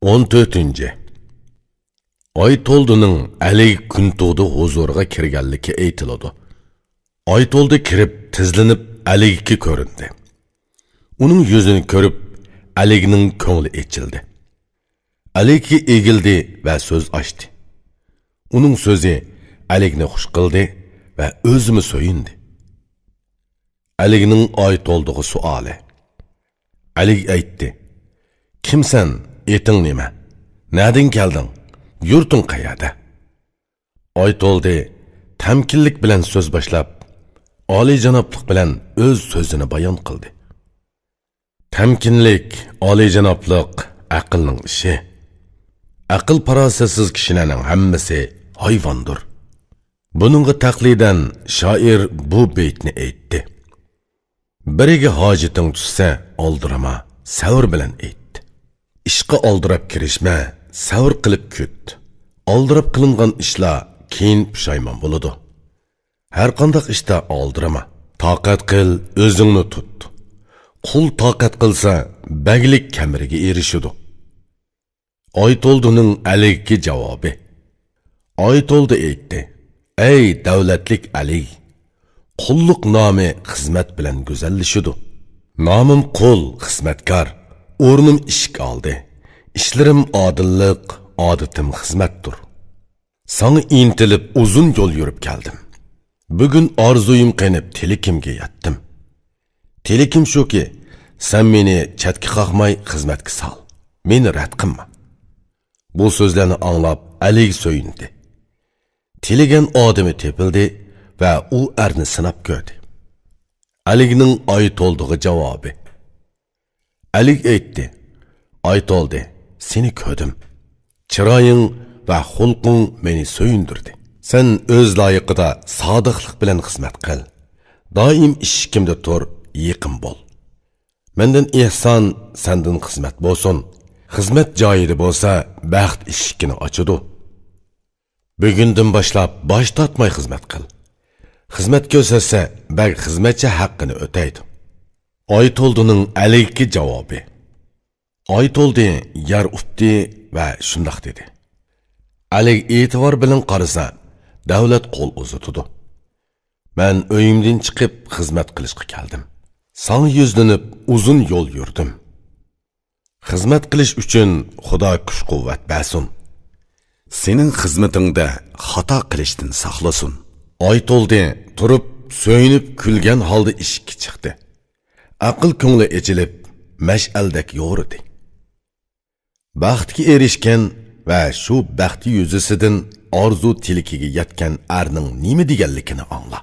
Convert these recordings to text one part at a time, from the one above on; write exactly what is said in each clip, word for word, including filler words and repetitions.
ئون تۆتىنچى. ئايتولدىنىڭ ئەلىگە كۈنتۇغدا ھۇزۇرىغا كىرگەنلىكى ئېيتىلىدۇ. ئايتولدى كىرىپ، تىزلىنىپ ئەلىگە كۆرۈندى. ئۇنىڭ يۈزىنى كۆرۈپ، ئەلىگنىڭ كۆڭلى ئېچىلدى. ئەلىگە ئېگىلدى ۋە سۆز ئاچتى. ئۇنىڭ سۆزى ئەلىگنى خۇش قىلدى ۋە ئۆزىمۇ سۆيۈندى. ئەلىگنىڭ ئايتولدىغا سوئالى. ئەلىگ ئېيتتى: «كىمسەن؟ ئېتىڭ نېمە؟ نەدىن كەلدىڭ؟ يۇرتۇڭ قەيەردە؟» ئايتولدى تەمكىنلىك بىلەن سۆز باشلاپ، ئالىيجانابلىق بىلەن ئۆز سۆزىنى بايان قىلدى. تەمكىنلىك، ئالىيجانابلىق ئەقىلنىڭ ئىشى. ئەقىل-پاراسەتسىز كىشىلەرنىڭ ھەممىسى ھايۋاندۇر. بۇنىڭغا تەقلىدەن شائىر بۇ بېيىتنى ئېيتتى: «بىرىگە ھاجىتىڭ چۈشسە، ئالدىرىما، سەۋر بىلەن ئېيت. ئىشقا ئالدىراپ كىرىشمە، سەۋر قىلىپ كۈت. ئالدىراپ قىلىنغان ئىشلار كېيىن پۇشايمان بولىدۇ. ھەرقانداق ئىشتا ئالدىرىما. تاقەت قىل، ئۆزۈڭنى تۇت. قۇل تاقەت قىلسا، بەگلىك كەمىرىگە ئېرىشىدۇ.» ئايتولدىنىڭ ئەلىگكە جاۋابى. ئايتولدى ئېيتتى: «ئەي دەۋلەتلىك ئەلىگ! قۇللۇق نامى خىزمەت بىلەن گۈزەللىشىدۇ. نامىم قۇل، خىزمەتكار، ئورنۇم ئىشىك ئالدى. ئىشلىرىم ئادىللىق، ئادىتىم خىزمەتتۇر. ساڭا ئىنتىلىپ ئۇزۇن يول يۈرۈپ كەلدىم. بۈگۈن ئارزۇيۇم قېنىپ تىلىكىمگە يەتتىم. تىلىكىم شۇكى، سەن مېنى چەتكە قاقماي خىزمەتكە سال. مېنى رەت قىلما.» بۇ سۆزلەرنى ئاڭلاپ ئەلىگ سۆيۈندى. تىلىگەن ئادىمى تېپىلدى ۋە ئۇ ئەرنى سىناپ كۆردى. ئەلىگنىڭ ئايتولدىغا جاۋابى. ئەلىگ ئېيتتى: «ئايتولدى، سېنى كۆردۈم. چىرايىڭ ۋە خۇلقۇڭ مېنى سۆيۈندۈردى. سەن ئۆز لايىقىدا سادىقلىق بىلەن خىزمەت قىل. دائىم ئىشىكىمدە تۇر، يېقىن بول. مەندىن ئېھسان، سەندىن خىزمەت بولسۇن. خىزمەت جايىدا بولسا، بەخت ئىشىكىنى ئاچىدۇ. بۈگۈندىن باشلاپ باش تارتماي خىزمەت قىل. خىزمەت كۆرسەتسە، بەگ خىزمەتچى ھەققىنى ئۆتەيدۇ.» ئايتولدىنىڭ ئەلىگكە جاۋابى. ئايتولدى يەر ئۇپتى ۋە شۇنداق دېدى: «ئەلىگ ئېتىبار بىلەن قارىسا، دەۋلەت قول ئۇزىتىدۇ. مەن ئۆيۈمدىن چىقىپ خىزمەت قىلىشقا كەلدىم. ساڭا يۈزلىنىپ ئۇزۇن يول يۈردۈم. خىزمەت قىلىش ئۈچۈن خۇدا كۈچ-قۇۋۋەت بەرسۇن. سېنىڭ خىزمىتىڭدە خاتا قىلىشتىن ساقلىسۇن.» ئايتولدى تۇرۇپ، سۆيۈنۈپ كۈلگەن ھالدا ئىشىككە چىقتى. ئەقىل كۆڭلى ئېچىلىپ، مەشئەلدەك يورۇدى. بەختكە ئېرىشكەن ۋە شۇ بەختى يۈزىسىدىن ئارزۇ تىلىكىگە يەتكەن ئەرنىڭ نېمە دېگەنلىكىنى ئاڭلا.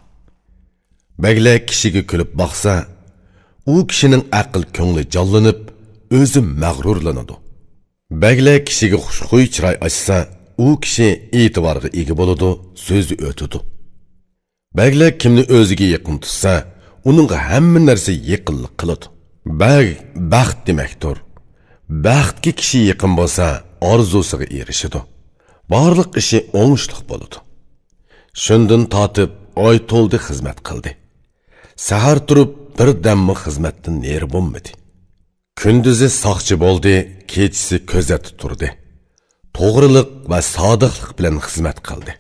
بەگلەر كىشىگە كۈلۈپ باقسا، ئۇ كىشىنىڭ ئەقىل كۆڭلى جانلىنىپ، ئۆزى مەغرۇرلىنىدۇ. بەگلەر كىشىگە خۇشخۇي چىراي ئاچسا، ئۇ كىشى ئېتىبارغا ئىگە بولىدۇ، سۆزى ئۆتىدۇ. بەگلەر كىمنى ئۆزىگە يېقىن تۇتسا، ئۇنىڭغا ھەممە نەرسە يېقىنلىق قىلىدۇ. بەگ بەخت دېمەكتۇر. بەختكە كىشى يېقىن بولسا، ئارزۇسىغا ئېرىشىدۇ. بارلىق ئىشى ئوڭۇشلۇق بولىدۇ. شۇندىن تارتىپ ئايتولدى خىزمەت قىلدى. سەھەر تۇرۇپ بىر دەممۇ خىزمەتتىن نېرى بولمىدى. كۈندۈزى ساقچى بولدى، كېچىسى كۆزەتتە تۇردى. توغرىلىق ۋە سادىقلىق بىلەن خىزمەت قىلدى.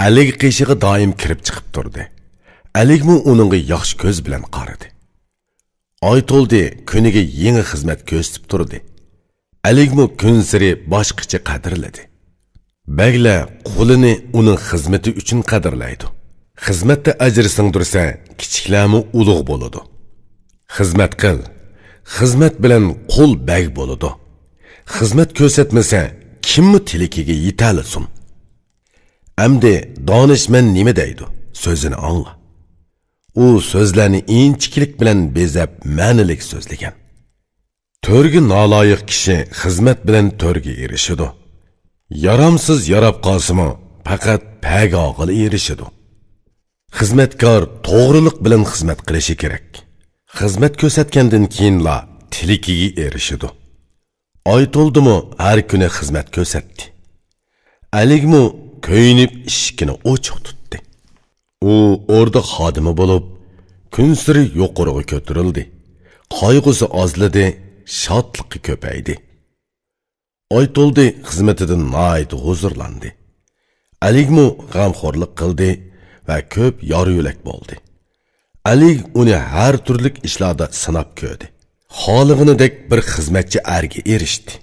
ئەلىگ قېشىغا دائىم كىرىپ چىقىپ تۇردى. ئەلىگمۇ ئۇنىڭغا ياخشى كۆز بىلەن قارىدى. ئايتولدى كۈنىگە يېڭى خىزمەت كۆرسىتىپ تۇردى. ئەلىگمۇ كۈنسېرى باشقىچە قەدىرلىدى. بەگلەر قۇلىنى ئۇنىڭ خىزمىتى ئۈچۈن قەدىرلەيدۇ. خىزمەتتە ئەجىر سىڭدۈرسە، كىچىكلەرمۇ ئۇلۇغ بولىدۇ. خىزمەت قىل. خىزمەت بىلەن قۇل بەگ بولىدۇ. خىزمەت كۆرسەتمىسە، كىممۇ تىلىكىگە يېتەلىسۇن؟ ئەمدى دانىشمەن نېمە دەيدۇ؟ سۆزىنى ئاڭلا. ئۇ سۆزلەرنى ئىنچىكىلىك بىلەن بېزەپ، مەنىلىك سۆزلىگەن. تۆرگە نالايىق كىشى خىزمەت بىلەن تۆرگە ئېرىشىدۇ. يارامسىز ياراپ قالسىمۇ، پەقەت پەگاغىلا ئېرىشىدۇ. خىزمەتكار توغرىلىق بىلەن خىزمەت قىلىشى كېرەك. خىزمەت كۆرسەتكەندىن كېيىنلا تىلىكىگە ئېرىشىدۇ. ئايتولدىمۇ ھەر كۈنى خىزمەت كۆرسەتتى. ئەلىگمۇ كۆيۈنۈپ ئىشىكىنى ئوچۇق تۇتتى. ئۇ ئوردا خادىمى بولۇپ، كۈنسېرى يۇقىرىغا كۆتۈرۈلدى. قايغۇسى ئازلىدى، شادلىقى كۆپەيدى. ئايتولدى خىزمىتىدىن ناھايىتى ھۇزۇرلاندى. ئەلىگمۇ غەمخورلۇق قىلدى ۋە كۆپ يار-يۆلەك بولدى. ئەلىگ ئۇنى ھەر تۈرلۈك ئىشلاردا سىناپ كۆردى. خالىغىنىدەك بىر خىزمەتچى ئەرگە ئېرىشتى.